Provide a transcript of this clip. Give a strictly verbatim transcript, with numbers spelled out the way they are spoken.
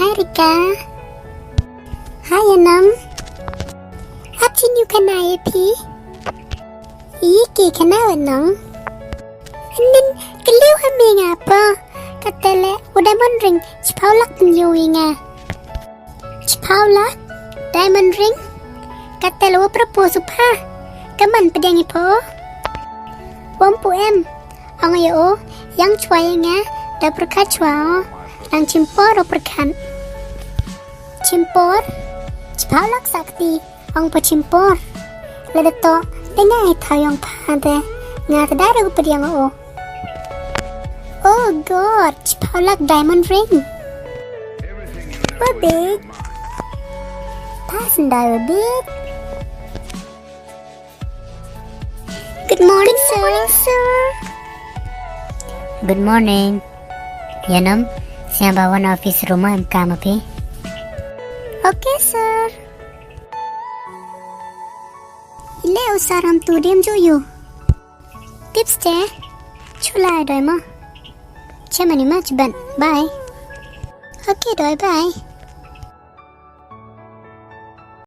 Hi Rika. Hi Yanam. Ap chi niu khana ya phi? Yi ki khana wa nong. Nin kaliu ha mi nga pa. Katele u diamond ring chiphaw lak pynyoh i nga. Chiphaw lak diamond ring. Katele wa propose u pha. Kaman pdiang i pho. Wam pu em. Ong ya o, yang chwa ya nga, da pyrkhat chwa o, dang chimpor o pyrkhat. Chimpor, chiphaw lak sakti, ong pa chimpor. Lada to, da nga i thaw yong pha de, nga ta da ra u pdiang o. Oh God, chiphaw lak diamond ring. Wa big. Pass and die wa big. Good morning, sir. Good morning. Yanam, siang ba wan office room em kam api. Okay, sir. Ile usar ham tu dem ju yu. Tips te, chula doi ma. Che mani ma chiban. Bye. Okay, doi bye.